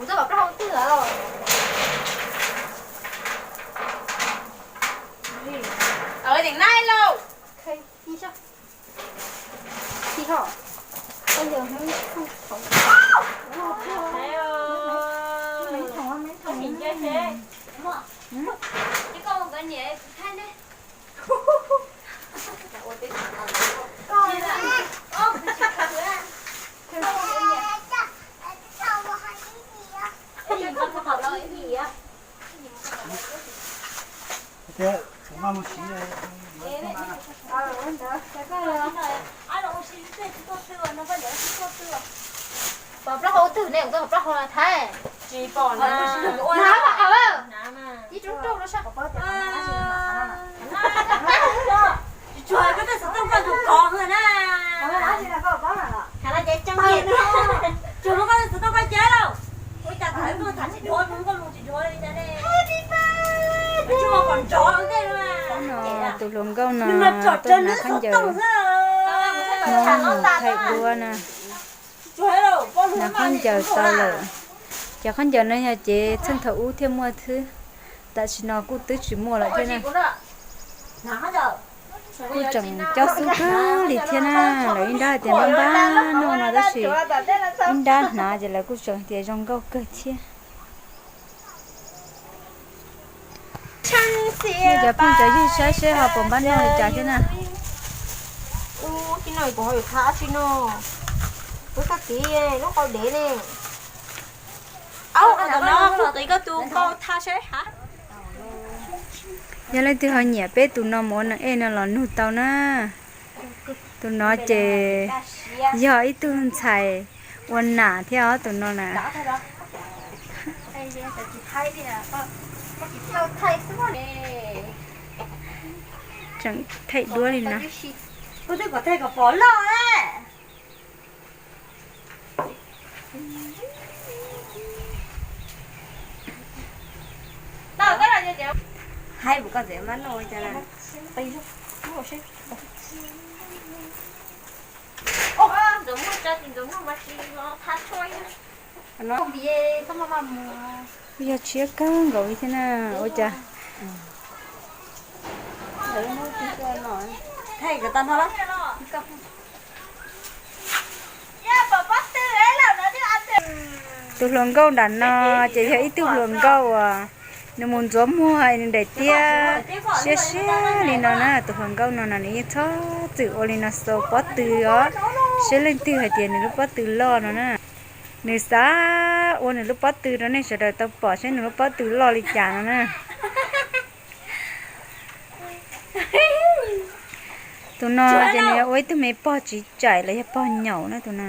Kuv txoj pov plaub hau twg lawm? Tim nai lauj. Pov plaub hau twg ne, kuv txoj pov plaub hau Thaib. Tsis pom na. Ib roob rauj los sab. Tsis tsuag koj tej xov tooj koj tus kov hwj na. Tsuag koj tej xov tooj koj cab lauj. Ua cas tham koj tham tsis dhuav, koj mus tsis dhuav li cas ne. Tsuag kom nrov tej no. Tus hluas nkauj no tuaj hnav khaub ncaws, no thaij duab na. Hnav khaub ncaws tau lawm. Cov khaub ncaws no yog cev txheej thaum ub thiaj muaj xwb, tam sim no kuj twb tsis muaj lawm thiab na. Kuj tseem cob xub kawg li thiab na. Lawv ib nrab hais tias npab npab noj no tab sis ib nrab hnav ces lawv kuj tseem tias zoo nkauj kawg thiab. Nej cov phooj cov ywg saib seb ho puas npab noj li cas thiab na. Ub, tib no kuv ho yuav thav tsi no. Ub, tag kis lub qau dev ne. Au, no tus koj tus kau tha seb ha. Yog leej twg ho nyiam peb tus no mus ua neeg ej no los nug tau na. Tus no ces yog ib tug ntxhais ua nam thiab os tus no na. Tseem thaij duab li no. Yog tshiab kawg nkaus li thiab na, ua cas. Tus hluas nkauj nram no ces yog ib tug hluas nkauj uas nws mus ntxuav muag nws daim tiab siab siab li no na. Tus hluas nkauj no na nws yeej txhob txwm ua li no xaus pob tw os, seb leej twg hais tias nws lub pob tw loj no na. Nws xav ua nws lub pob tw rau nej sawv daws tau pom seb nws lub pob tw loj li cas no na. Tus no ces nws yuav ua ib tug me pog tsiv tsaim los yog pog nyaum na tus no.